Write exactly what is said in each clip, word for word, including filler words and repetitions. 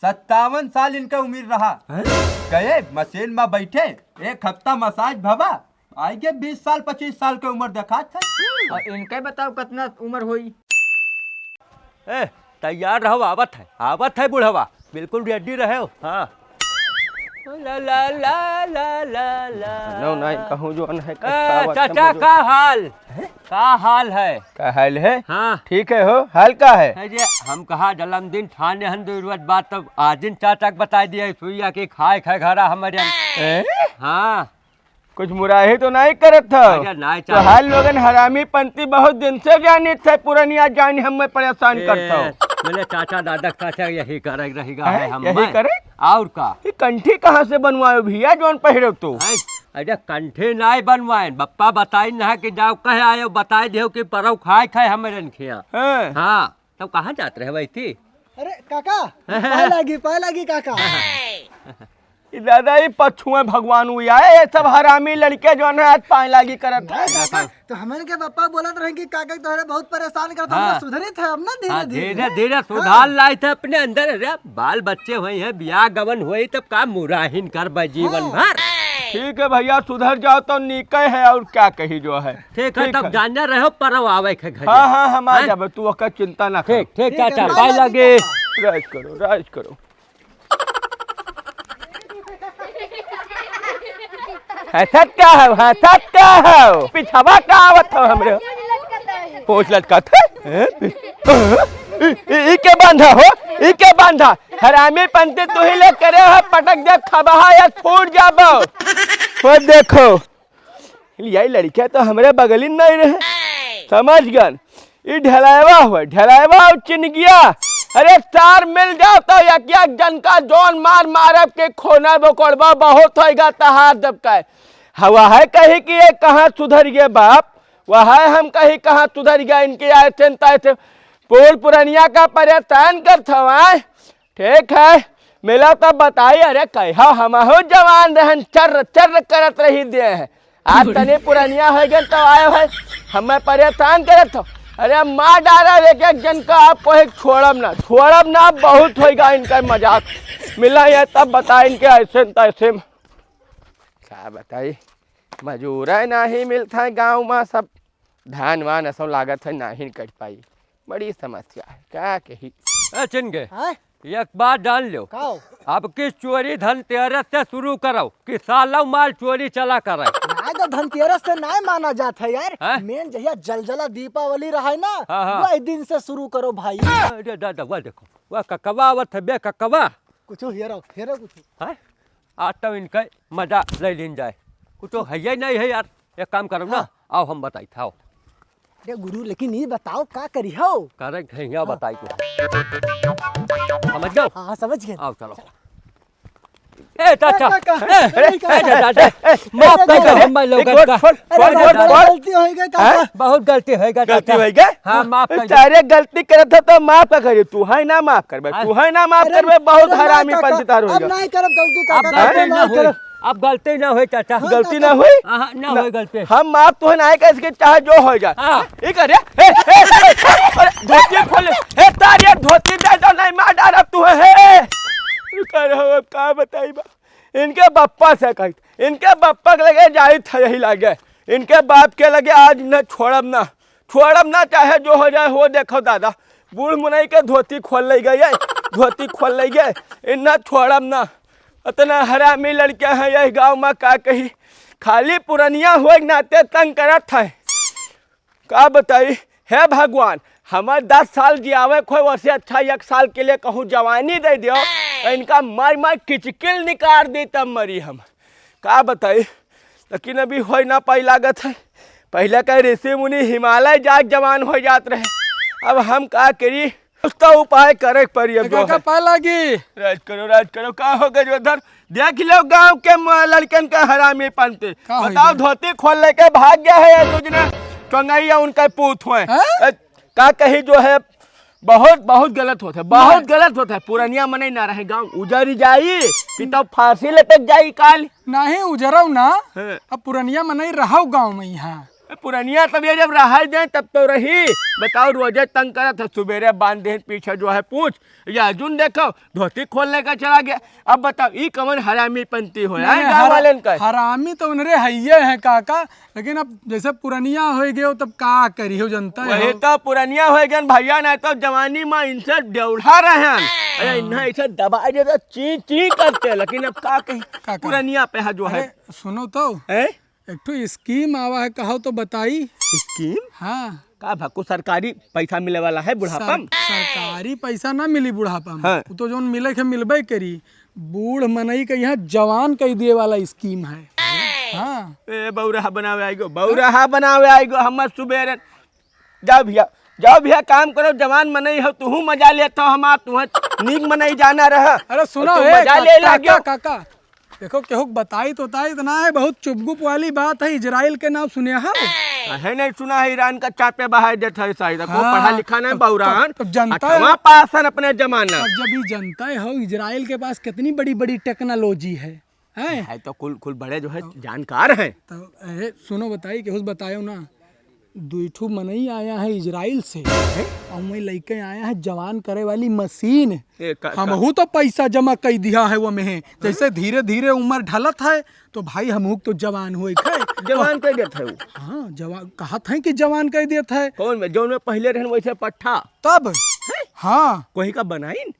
सत्तावन साल इनके उमिर रहा। हैं? गए मशीन में बैठे, एक हफ्ता मसाज भवा, आइगे बीस साल, पच्चीस साल के उमर देखात है। और इनके बताओ कितना उमर होई? ए, तैयार रहो, आवत है, आवत है बुढ़वा, बिल्कुल ready रहो। हाँ। ला, ला, ला, ला, ला, ला। नो, नहीं, कहूँ जो है, ए, कस्तावत चाचा, समझो। का हाल? हैं? का हाल है? का हाल है? हाँ। ठीक है हो, हाल का है? अरे, हम कहा जन्मदिन ठाने हन दो रोज बाद, तब आज दिन चाचा के बताई दिया, सुइया के खाए खाए घरा हमारे। हैं? हाँ। कुछ मुराही तो नहीं करत हो? अरे, नहीं तो चाचा। हाल लोगन हरामी पंती बहुत दिन से जानी थे, पुरनिया जानी हमें परेशान ए, करत हो। मेरे चाचा दादा के चाचा यही करे रहेगा हैं? है हम यही में। करे? और का? ये कंठी कहाँ से बनवायो भैया, जोन पहिरो तू? हैं? अरे कंठी नहीं बनवाए, बप्पा बताई ना कि जाओ कहे आयो, बताई दियो कि परौ खाए खाए हमारे खिया। हैं? हाँ, तब कहाँ जात रहे वही थी? अरे काका, पाए लागी, पाए लागी काका। ई दादा, ई पछुए भगवान हुई आए, ये सब हरामी लड़के जो है आज पाए लागी करत है। नहीं काका, तो हमन के पापा बोलत रहे कि काका तोहरे बहुत परेशान करत, हाँ। हमरा सुधरी थे अब ना धीरे हाँ, धीरे। धीरे धीरे सुधार हाँ। लाए थे अपने अंदर। अरे बाल बच्चे हुए हैं, बियाह गवन हुए, तब का मुराहिन करबे जीवन हाँ। भर। ठीक है भैया, सुधर जाओ तो नीके है, और क्या कही जो है। ठीक है, ठीक तब है। जाने रहो, परव आवे के घर। हाँ, हाँ, हम आ हाँ? जाबे, तू ओकर चिंता ना कर। ठीक, ठीक, ठीक है, चाचा, पाए पाए लागी। लागी। राज करो, राज करो। हंसत का हो, हंसत का हो? पिछवा का आवत हो हमरे? पोंछ लटकत है? हैं? ई, ई, ई के बांधा हो? ई के बांधा? हरामी पंती तू ही ले करे हो, पटक दे खबहा या फूट जाबो। वो देखो, यही लड़किया तो हमरे बगलिन नहीं रहे। समझ गन? ई ढलाइवा हुआ, ढलाइवा और चिनगिया। अरे सार मिल जाओ तो एक एक जन का जोन मार मारब के खोना बकोड़बा बहुत होइगा तहार दबकाए। हवा है कही कि ये कहाँ सुधर गए बाप, वह है हम कही कहाँ सुधर गया इनके ऐसे न तैसे। पूर पुरनिया का परेशान करत हवा। ठीक है, मिला तब बताई, अरे कहो, हमहू जवान रहन, चर्र चर्र करत रही दे हैं। आज तनी पुरनिया हो गए तो आए है, हमें परेशान करत हो। अरे मार डारा एक एक जन का, आप कोई छोड़ब ना, छोड़ब ना, बहुत होइगा इनका मजाक। मिला ये तब बताई इनके ऐसे न तैसे। का बताई, मजूरा नहीं मिलता है गाँव में, सब धान वान असो लागत है नहीं कट पाई, बड़ी समस्या है, का कही। ए चिनगे, हाँ? एक बात जान लो, का हो? अब की चोरी धनतेरस से शुरू करो कि सालों माल चोरी चला करे। ना तो धनतेरस से ना माना जात है यार, हाँ? मेन जहिया जलजला दीपावली रहा है ना, हाँ, हाँ। वही दिन से शुरू करो भाई। अरे दादा, वह देखो, वह ककवा आवत है बे ककवा। कुछ हेरो, हेरो कुछ। हाँ? आज तो इनका मजा ले लीन जाए, कुछ तो है ही नहीं है यार। एक काम करो ना, हाँ। आओ हम बताई था, आओ। अरे गुरु, लेकिन ये बताओ का करी हो? करे के है, यहाँ हाँ। बताई तो। समझ गयो? हाँ, समझ गए। आओ चलो। ए चाचा, ए, काका, ए, ए, ए, चाचा। चाचा, ए, माफ कर दो, हम लोगन का। छोड़, अरे, छोड़, बहुत छोड़। गलती हो गई, काका। हाँ? बहुत गलती हो गई, गलती चाचा। हो गई? हाँ, माफ कर दो। सारे गलती करत हो तो माफ का करे, तू है ना माफ करबे, हाँ। तू है ना माफ अरे, करबे, बहुत अरे, ना, हरामी काका, पंचदार हो अब गया। नहीं करब गलती, अब काका, गलती अब ना नहीं होई। करब। अब गलती ना होई, चाचा। हाँ, गलती काका। ना होई? हाँ, ना ना। होई गलती। हम माफ तो ना करे, इसके चाहे जो हो जाए। हाँ। ये कर रे, ए, ए, ए, अरे, धोती खोल, ए, तार ये धोती दे दो, नहीं मार डालब तू, हे। ये कर हो, अब का बताई बा? इनके बप्पा से कही, इनके बप्पा के लगे जाई था यही लागे, इनके बाप के लगे आज न छोड़ब ना। छोड़ब ना, चाहे जो हो जाए हो। देखो दादा, बूढ़ मुनई के धोती खोल ले गए, धोती खोल ले गए, इन्ना छोड़ब ना। इतना हरामी लड़के हैं यही गाँव में, का कही, खाली पुरनिया होए के नाते तंग करत है। का बताई, हे भगवान, हमार दस साल जियावे खोए, वैसे अच्छा एक साल के लिए कहूँ जवानी दे दियो, तो इनका मार मार किचकिल निकाल दी तब मरी हम। का बताई, लेकिन अभी हो ना पाई लागत है। पहले के ऋषि मुनि हिमालय जाके जवान हो जात रहे, अब हम का करी, कुछ तो उपाय करे के परी अब ए, जो काका, है। पाए लागी। राज करो, राज करो, का हो गए उधर? देख लो गांव के म-, लड़कन का हरामी पंते। का हो बताओ, गया? धोती खोल लेके भाग गया है ये दो जना टंगैया उनका पूत हुए। हैं? ए, का कही जो है, बहुत, बहुत गलत होत है, बहुत नहीं। गलत होत है। पुरनिया मनई ना रहे, गांव उजर जाई कि तब फांसी लटक जाई काल। नहीं उजरव ना, हैं। अब पुरनिया मनई रहव गांव में यहाँ। पुरनिया तबियत जब रहाई दे तब तो रही। बताओ, रोजे तंग करत है, सुबेरे बांध दे पीछे जो है पूछ, या अर्जुन देखो धोती खोल लेकर चला गया। अब बताओ, ई कवन हरामी पंती हो नहीं, यार नहीं, गाँव हरा-, वालन का? हरामी तो उनरे हइये हैं काका, लेकिन अब जैसे पुरनिया हो गए हो तब का करी हो, जनता है वही हो। तो पुरनिया हो गए भैया, नहीं तो जवानी में इनसे डेढ़ा रहे हैं। अरे हाँ। इन्हें इसे दबा दे तो ची ची करते, लेकिन अब का कही, काका, पुरनिया पे है जो है। अरे सुनो तो, हैं? एक ठो स्कीम आवा है, कहो तो बताई। स्कीम? हाँ। का भक्कू सरकारी पैसा मिले वाला है बुढ़ापा में? सर-, सरकारी पैसा ना मिली बुढ़ापा में। हाँ। वो तो जौन मिले के मिलबे करी। बूढ़ मनई के यहाँ जवान कई दिए वाला स्कीम है। हाँ। ए, बौरहा बनावे आइगो, बौरहा बनावे आइगो, हमर सुबेरे। जाओ भैया, जाओ भैया, काम करो, जवान मनई हो, तुहू मजा लेत हो, हमार तुहर नीक मनई जाना रहा। अरे सुनो, और तू ए, मजा का-, ले काका, लाग्यो। काका, देखो, केहू के बताई तो बताई तो ना है, बहुत चुपगुप वाली बात है। इजराइल के नाम सुने हो? काहे नहीं सुना है, ईरान का चापे बहाय देत है शायद। को हाँ, पढ़ा लिखा नहीं तब, बौरान। तब, तब जनता है। अठवा पास है अपने जमाना। अब जब ये जनता है हो, इजराइल के पास कितनी बड़ी-बड़ी टेक्नोलॉजी है, हैं? है तो कुल, कुल बड़े जो है जानकार हैं। तो, ए, सुनो बताई, केहू से बतायो ना। दुई ठो मनई आया है इजराइल से, हैं? और मैं लइके आया है जवान करे वाली मशीन। ए, का, का? हमहू तो पैसा जमा कई दिया है वो में, जैसे धीरे धीरे उम्र ढलत है तो भाई हमहू तो जवान होए खे। जवान कई देत है वो? हाँ, जवान कहत है कि जवान कई देत है। कौन में? जौन में पहले रहन वैसे पट्ठा? तब? हैं? हाँ। कोई का बनाइन?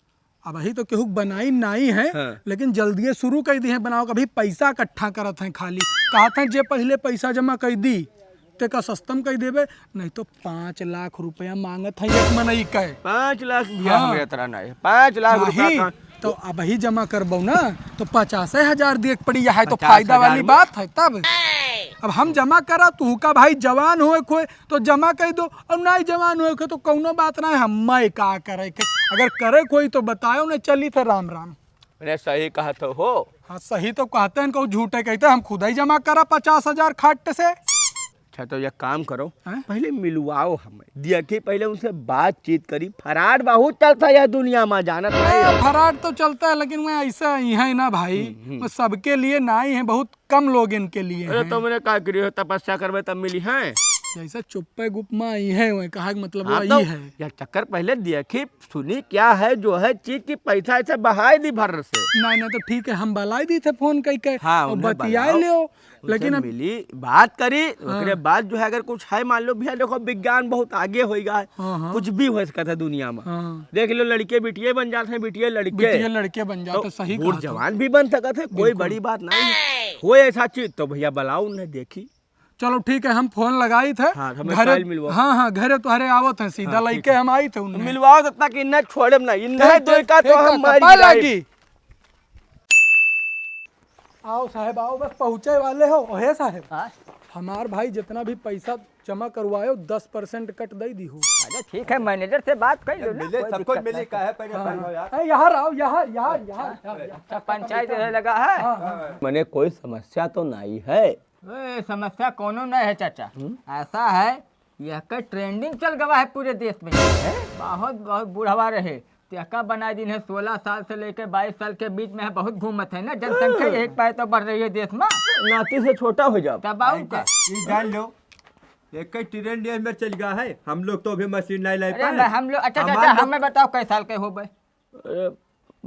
अबही तो केहू के बनाई नाई है, हाँ। लेकिन जल्दिए शुरू कई दी है बनाओ, अभी पैसा इकट्ठा करत हैं खाली। कहत हैं जे पहले पैसा जमा कई दी, तेका सस्ता में कई देबे, नहीं तो पाँच लाख रुपया मांगत हैं एक मनई के। पाँच लाख भैया हाँ। हमें इतना नहीं है। पाँच लाख रुपया नहीं, का तो अबही जमा करबो ना, तो पचासे हजार दिए के पड़ी, यह तो पचास हजार फायदा वाली में? बात है तब। अब हम जमा करा, तू का भाई जवान होए खोए, तो जमा कई दो, और नाई जवान होए के तो कौनो बात ना है, हम्मे का करे के। अगर करे कोई तो बतायो ना, चली थे राम राम। अरे सही कहत हो, हो। हाँ, सही तो कहते हैं, कहू झूठे कहते हैं, हम खुद ही जमा करा पचास हजार खट से। अच्छा, तो एक काम करो, हैं? पहले मिलवाओ हमें, देखी पहले उनसे बातचीत करी। फराड बहुत चलता है यह दुनिया में, जानत नहीं हाँ, हो? फराड तो चलता है, लेकिन वह ऐसा ही है ना भाई, हम्म, हम्म। वो सबके लिए नाई है, बहुत कम लोग इनके लिए अरे हैं। तो मैंने का करी हो, तपस्या करबे तब मिली हैं। जैसे चुप्पे गुप में आई है, वह कहा कि मतलब हाँ, वही तो है। यार चक्कर पहले देखी सुनी क्या है जो है चीज की पैसा ऐसे बहाई दी भर से। नहीं, नहीं, तो ठीक है, हम बलाई दी थे फोन कई के हाँ, और उन्हें बतियाए बलाओ, लियो, उनसे लेकिन अब मिली, बात करी, हाँ। ओकरे बाद जो है अगर कुछ है, मान लो भैया देखो विज्ञान बहुत आगे होइगा है, हाँ, हाँ। कुछ भी हो सकता है दुनिया में। हाँ। देख लो लड़के बिटिये बन जाते हैं, बिटिये लड़के। बिटिये लड़के बन जाते, तो सही बूढ़ कहत हो। जवान भी बन सकत है, कोई बिल्कुल। बड़ी बात नहीं है। हो ऐसा चीज तो भैया बलाओ उन्हें, देखी। चलो ठीक है, हम फोन लगाई थे। हाँ, हमें घरे, काल मिलवाओ। हाँ, हाँ, घरे तोहरे आवत हैं सीधा, हाँ, ठीक लइके है। हम आई थे उन्हें। मिलवाओ तब तक इन्हें छोड़ब ना, इन्हें ठीक, दो ठीक, का तो ठीक, हम तो मारी पप्पा जाई। लागी। आओ साहेब, आओ, बस पहुँचे वाले हो। ओहे साहेब, हाँ? हमार भाई जितना भी पैसा जमा करवायो, दस परसेंट कट दे दी हो। अरे ठीक है, मैनेजर से बात कर लो ना, मिले, कोई सबको दिक्कत मिले, नहीं। काहे परेशान हाँ, हो यार? अरे यार आओ, यार, यार, यार, यार, यार। अच्छा, पंचायत रहे लगा है? हाँ, हाँ। मने कोई समस्या तो नहीं है? ए, समस्या कोनो नहीं है चाचा। हम्म? ऐसा है, यह का ट्रेंडिंग चल गवा है पूरे देश में। हैं? बहुत, बहुत बुढ़वा रहे, तेका बना दिन है, सोलह साल से लेके बाईस साल के बीच में है, बहुत घूमत है ना, जनसंख्या हाँ। एक पाए तो बढ़ रही है देश में। नाती से छोटा हो जाओ। तब आऊ का? ये जान लो, एक ही ट्रेंड ये में चल गया है, हम लोग तो अभी मशीन नहीं लाई अरे पाए। भाई, हम लोग, अच्छा, हमार चाचा, लोग हमें बताओ, कै साल के हो बे? अरे,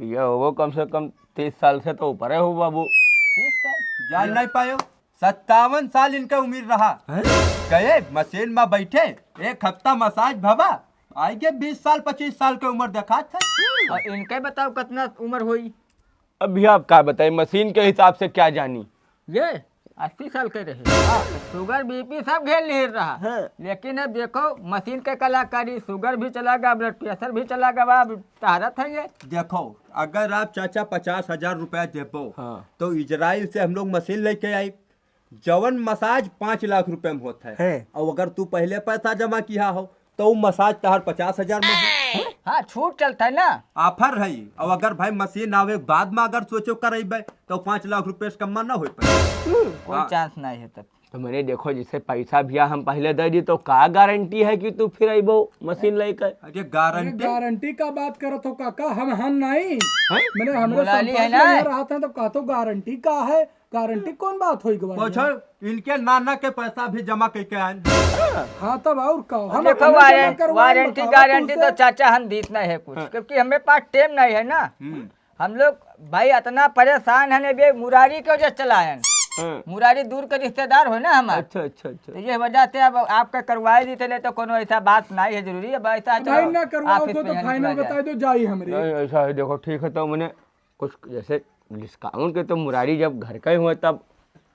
ये होगो कम से कम तीस साल से तो ऊपर है हो बाबू। तीस साल? जान नहीं पायो, सत्तावन साल इनका उम्र रहा। हैं? गए मशीन में बैठे, एक हफ्ता मसाज भवा, आइगे बीस साल, पच्चीस साल के उम्र देखात है। और इनके बताओ कितना उम्र होई? अब भैया आप का बताई, मशीन के हिसाब से क्या जानी। ये अस्सी साल के रहे, हाँ। शुगर, बीपी सब घेर लिए रहा। हाँ। लेकिन अब देखो, मशीन के कलाकारी, शुगर भी चला गया, ब्लड प्रेशर भी चला गया, अब टहरत है ये। देखो, अगर आप चाचा पचास हजार रुपया देबो, हाँ। तो इजराइल से हम लोग मशीन लेके आई, जवन मसाज पाँच लाख रुपया में होत है, है। और अगर तू पहले पैसा जमा किया हो, तो उ मसाज तहार पचास हजार में है। हाँ, छूट चलता है ना। ऑफर है। और अगर भाई मशीन आवे के बाद में अगर सोचो करइबे, तो पाँच लाख रुपया से कम में ना हो पाए। हम्म, कोई हाँ। चांस नहीं है तब। तो मैंने देखो, जैसे पैसा भैया हम पहले दे दी, तो का गारंटी है कि तू फिर अइबो मशीन लेकर? अरे गारंटी? अरे गारंटी का बात करत हो काका, हम हन नहीं। हैं? मैंने हमरे मुलाली है संपर्क में ना? यहाँ रहत हैं, तो कहतो गारंटी का है? गारंटी कौन बात होई गवा पूछो, यार? इनके नाना के पैसा भी जमा करके आए। हाँ, तब और का? हम देखो, अपना जमा वारं-, करवाए, वारंटी बताओ गारंटी तुमसे। तो चाचा हम दीत नहीं है कुछ, हाँ। क्योंकि हमें पास टेम नहीं है ना। हम्म। हम लोग भाई इतना परेशान है, बे मुरारी के वजह से चलायन। हाँ। मुरारी दूर के रिश्तेदार हो ना हमार। अच्छा, अच्छा, अच्छा। तो ये वजह से अब आपका करवाए दी थे, नहीं तो कोनो ऐसा बात नहीं है जरूरी। अब ऐसा है, भाई चलो, ना करवाओ ऑफिस को पे तो जाने फाइनल चला जाए। बता दो, जाई हमरे। नहीं, ऐसा है, देखो, ठीक है, तो मैंने कुछ जैसे डिस्काउंट के तो मुरारी जब घर का ही हुआ तब।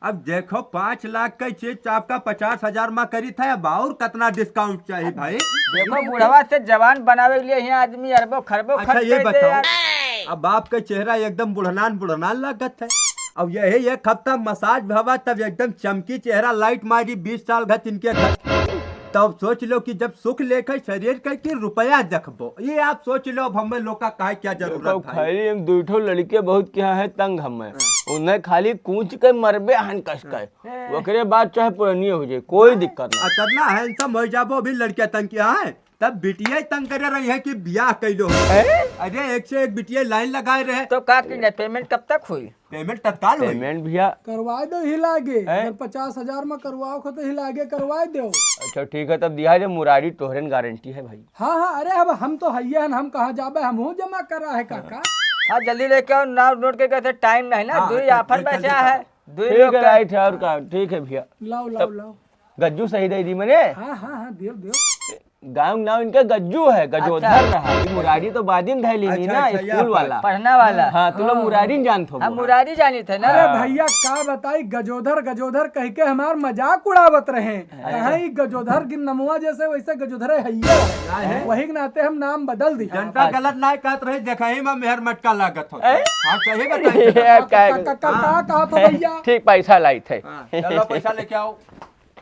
अब देखो, पाँच लाख का चीज तो आपका पचास हजार में करी था, अब और कितना डिस्काउंट चाहिए भाई? देखो, बुढ़वा से जवान बनावे के लिए यहाँ आदमी अरबों खरबों अच्छा, खर्च ये कर दे बताओ, यार। अब आपका चेहरा एकदम बुढ़नान बुढ़नान लागत है। अब यही एक हफ्ता मसाज भवा, तब एकदम चमकी चेहरा, लाइट मारी बीस साल घर इनके घर। तब सोच लो कि जब सुख लेके शरीर के कि रुपया देखबो, ये आप सोच लो, अब हमें लोग का काहे क्या जरूरत देखो, भाई? खाली हम दू ठो लड़के बहुत क्या है तंग हमें। हाँ। उन्हें खाली कूच के मरबे हन कस के। हाँ। ओकरे बाद चाहे पुरानी हो जाए, कोई दिक्कत नहीं। अतना हैंडसम हो जाबो अभी लड़के तंग किया है, तब बिटिया तंग करे रही है कि बियाह कैलो। हैं? अरे एक से एक बिटिया लाइन लगाए रहे। तो का की नहीं, पेमेंट कब तक हुई? पेमेंट तत्काल होई। पेमेंट भैया। करवाए दो ही लागे। हैं? अगर पचास हजार में करवाओ खो तो ही लागे करवाए दो। अच्छा ठीक है, तब दिया जे मुरारी तोहरेन गारंटी है भाई। हाँ, हाँ, अरे अब हम तो हइये हन, हम कहाँ जाबे, हमहू जमा करा है काका। हाँ, जल्दी लेके आओ, नाम नोट के कहते टाइम नहीं ना, हाँ, दुई तो ऑफर जल्दी, बचा है, जल्दी। दुई ठीक लोग है, का। राइट है, और का, ठीक है भैया। लाओ, लाओ, तब लाओ। गज्जू सही दे दी मैंने। हाँ, हाँ, हाँ, दियो, दियो। गाँव नाम इनका गज्जू है, गजोधर अच्छा। रहा। ये मुरारी तो बाद में धैली नहीं अच्छा, ना, अच्छा, या स्कूल पर। वाला। पढ़ना वाला। हाँ, तुम लोग हाँ। मुरारी न जानत हो हम बोला। मुरारी जानी थे ना। अरे हाँ। भैया, का बताई, गजोधर, गजोधर कह के हमार मजाक उड़ावत रहे। अच्छा। कहाँ ई गजोधर गिन्नमुआ जैसे वैसे गजोधर है ही है। ना है। वही के नाते हम नाम बदल दी। जनता अच्छा। गलत ना कहत रही, देखा ही में मेहर मटका लागत हो। ए? हाँ, सही बताई। ये का, का, का, का, हाँ। का कहत हो भैया? ठीक पैसा लाई थे। हाँ, चलो पैसा लेके आओ।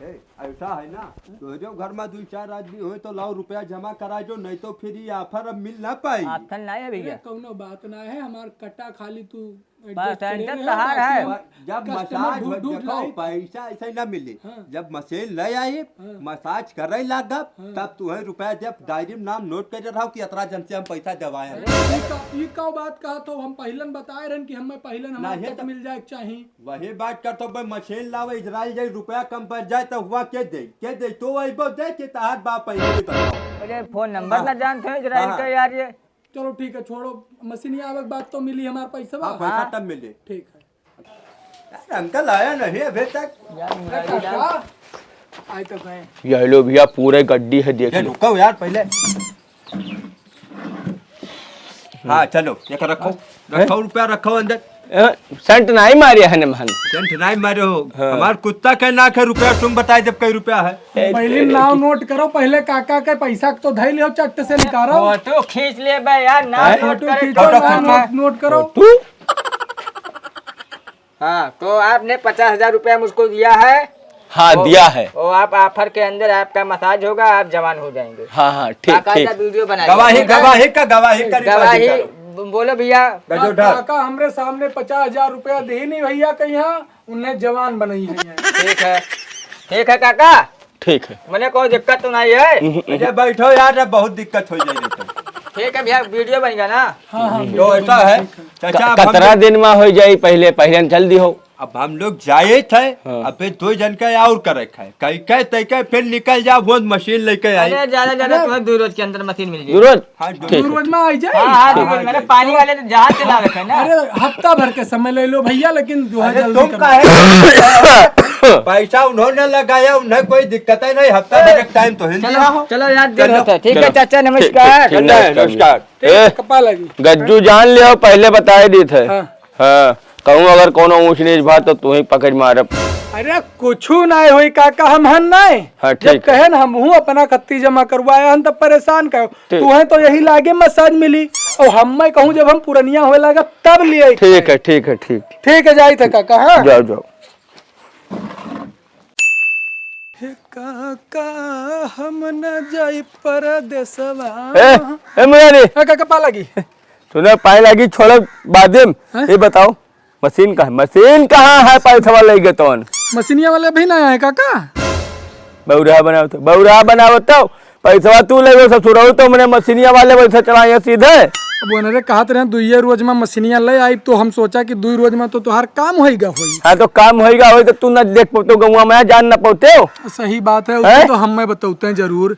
ए, ऐसा है ना, तोहरे घर में दुई चार आदमी होए तो लाओ रुपया जमा करा जो, नहीं तो फिर ये ऑफर अब मिल ना पाई। ऑप्शन ना है भैया। अरे, कौनो बात ना है, हमार कटा खाली तू बस, एडजस्ट करे tension रहे, तहार बाकी है। हम प-, जब कस्टमर मसाज ढूंढ, हो, ढूंढ देखो, लाई। पैसा ऐसे ही ना मिले। हाँ। जब मशीन ले आई, हाँ। मसाज करे लागब, हाँ। तब तुहे रुपया देब, डायरी में नाम नोट करे रहो कि अतरा जन से हम पैसा देवाए हैं। अरे, ई का, ई का बात कहा तो हम पहिलन बताए रहन कि हमें पहिलन हमार नहीं, तक तो मिल जाए के चाही। वही बात करत हो, भाई, मशीन लावे, इजराइल जाई, रुपया कम पड़ जाए, तो हुआ के दे? के दे? तो अइबो दे के तहार बाप अइबो दे बताओ। अरे, फोन नंबर हाँ। ना जानत हो इजराइल हाँ। का यार, ये। चलो, ठीक है, छोड़ो, मशीन आवे के बाद तो मिली हमार पैसा। हाँ, पैसा हाँ। तब मिले। ठीक है। यार, अंकल आया नहीं अभी तक। यार, अरे, मुरारी काका, आए तो गए। ये लो भैया, पूरे गड्डी है, देख ये लो। रुको यार, पहले। हाँ, चलो, एक रखो, हैं? रखो रुपया, रखो अंदर। ए, सेंट नहीं मारे है नमहन। सेंट नहीं मारे हो। हाँ। हमार कुत्ता के नाक है रुपया, तुम बताए जब कई रुपया है। ए, पहले तेरे नाम की नोट करो, पहले काका के पैसा तो धई लियो, चट्ट से निकालो। फोटो खींच ले बे यार, नाम हाँ, नोट फोटो करे, खींचो, फोटो नाम खींचो। नोट, नोट करो। फोटो? हाँ, तो आपने पचास हजार रुपया मुझको दिया है। हाँ, वो, दिया है। वो आप ऑफर के अंदर आपका मसाज होगा, आप जवान हो जाएंगे। हाँ, हाँ, ठीक, बाकायदा ठीक। वीडियो बनाइए। गवाही, गवाही का, गवाही का रिकॉर्डिंग गवाही करो। ब-, बोलो भैया। गजोधर। काका हमरे सामने पचास हजार रुपया दे नहीं भैया कहीं, उन्हें जवान बनाई है। ठीक है, ठीक है काका। ठीक है। मने कोई दिक्कत तो नहीं है? हम्म, हम्म। अरे बैठो यार, अब बहुत दिक्कत हो जाएगी तो। ठीक है भैया, वीडियो बन गया ना? हाँ, हाँ, तो ऐसा है, ठीक है। चाचा, क-, अब हम कतरा लोग दिन में हो जाई, पहले, पहले न चल दी हो। अब हम लोग जाए थे, हाँ। अब फिर दो जन का और करे खाए, कई कहे तय कहे फिर निकल जाओ, वो मशीन लेके आई। अरे, ज्यादा, ज्यादा अरे। तुम्हें दो रोज के अंदर मशीन मिल जाएगी। दो रोज? हाँ, ठीक है। दो रोज में आई जाए? हाँ, हाँ, ठीक दो है। रोज। मैंने पानी वाले तो जहाज चला रखे हैं ना। अरे, हफ्ता भर के समय ले लो भैया, लेकिन जो है अरे, जल्दी तुम करो। काहे पैसा उन्होंने लगाया, उन्हें कोई दिक्कत ही नहीं, हफ्ता भर का टाइम तो हिंदी चलो, रहो। चलो यार, देर चलो। होता है। ठीक है चलो। चाचा, ठीक, नमस्कार। ठीक, ठीक, नमस्कार, नमस्कार। ठीक, ए, कपाल लगी। गज्जू जान लियो, पहले बताए दी थे। हाँ। हाँ, कहूँ अगर कोनो ऊँच नीच भा तो तू ही पकड़ मारब। अरे कुछू नाय होई काका, हम हन नाय। हाँ, जब ठीक है। कहे न हमहू अपना खत्ती जमा करवाया हन तब परेशान कहो। ठीक। तू है तो यही लागे मसाज मिली। और हम मैं कहूँ जब हम पुरनिया होए लागब तब लिए ठीक है, ठीक है, ठीक। ठीक है, जाई थे काका, हाँ? जाओ, जाओ। हे काका, हम न जाई परदेसवा। ए, ए मुरारी। ए काका, पा लागी। सुना, पाए लागी, छोड़ो, बादे में। हैं? ये बताओ, मशीन कहाँ है? मशीन कहाँ है? पैसवा ले गए तवन। मशीनिया वाले अभी ना आए काका? बौरा बनावत, बौरा बनावत हो। पैसवा तू ले गए ससुरऊ, तो मने मशीनिया वाले वैसे चलाए सीधे। अब ओनरे कहत रहे, "दुइये रोज में मशीनिया ले आई," तो हम सोचा कि दुई रोज में तो तोहार काम होइगा होई। हाँ, तो काम होइगा होई तो तू न देख पौते गौवा में, जान न पौते हो। सही बात है, हैं? उसे तो हम मैं बतौते हैं जरूर।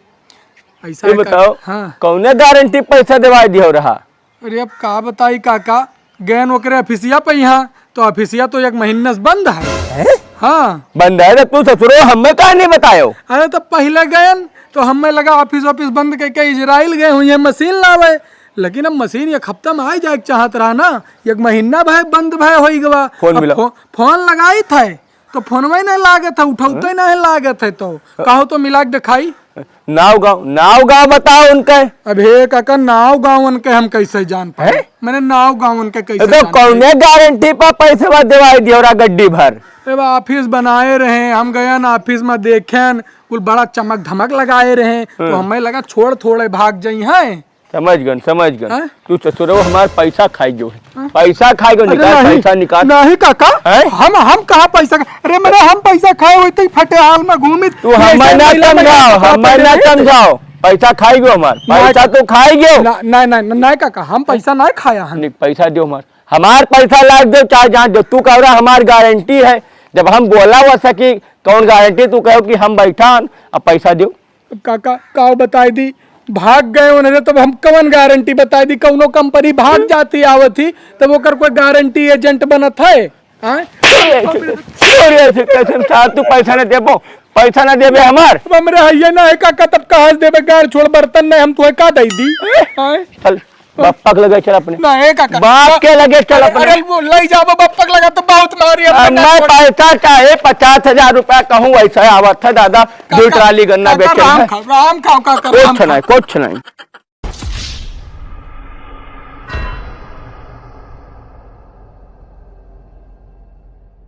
ऐसा ये है का-, बताओ, हाँ। कौने गारंटी पैसा देवाई दियो रहा? अरे अब का बताई काका, गयन ओकरे ऑफिसिया पे यहाँ, तो ऑफिसिया तो एक महीना से बंद है। हैं? हाँ। बंद है तो तू ससुरो हमें काहे नहीं बतायो? अरे तो पहले गयन तो हमें लगा ऑफिस ऑफिस बंद करके इजराइल गए हुए हैं मशीन लावे, लेकिन अब मशीन एक हफ्ता में आ जाए के चाहत रहा ना, एक महीना भय बंद भय होई गवा। फोन अब मिला। फो-, फोन लगाई था तो फोनवे नहीं लागत है, उठौते नहीं लागत है, तो कहो तो मिला के दिखाई। नाव गाँव, नाव गाँव बताओ उनके। अब हे काका, नाव गाँव उनके हम कैसे जान पाए? हैं? मैंने नाव गाँव उनके कैसे ए तो जान पाए? कौने गारंटी पर पैसवा देवाई दियो रहा गड्डी भर? ए बा, ऑफिस बनाए रहे, हम गयन ऑफिस में देखेन, कुल बड़ा चमक धमक लगाए रहे, तो हाँ। हमें लगा छोड़ थोड़े भाग जाई हैं। समझ गन, समझ गन। हैं? तू ससुरो हमार पैसा खाई गयो है। हैं? पैसा खाई गयो, अरे निकाल नहीं, पैसा निकाल। नहीं काका, हैं? हम, हम कहाँ पैसा खा-, अरे मेरे हम पैसा खाए हुए तो ही फटे हाल में घूमित। तू ये हमें ऐसे ना मेला में समझाओ, जाके हमें ना पहले समझाओ। पैसा खाई गयो हमार, नहीं। पैसा तो खाई गयो। ना, नहीं, नहीं, नहीं काका, हम पैसा नहीं खाया हम। नहीं, पैसा दियो हमार, हमार पैसा लाग दो, चाहे जहाँ दो। तू कह रहा हमार गारंटी है, जब हम बोला हुआ सकी कौन गारंटी, तू कहो कि हम बैठा हन, अब पैसा दियो। अब काका, काव बताई दी, भाग गए उन्हें, तब हम कवन गारंटी बताई दी? कौनो कंपनी भाग जाती आवत ही, तब ओकर कोई गारंटी एजेंट बनत है? आय? अरे, अरे, अरे, कसम साहब, तू पैसा ना देबो, पैसा ना देबे हमार। अब हमरे हइये ना है काका, तब कहाँ से देबे? गार छोड़, बर्तन नहीं, हम तुहे का दई दी? आय? चल, बप्पक लगे चल अपने। ना, ए काका। बाप के लगे चल अरे, अपने। अरे, वो लई जाबो बप्पक लगा तो बहुत मारी, अब अब मैं ना छोड़। पैसा चाहे पचास हजार रुपया कहूँ, वैसे आवत है दादा, दो काका, ट्राली गन्ना काका, बेचे राम है। खाओ, राम खाओ, काका, राम कुछ खाओ। नहीं, कुछ नहीं।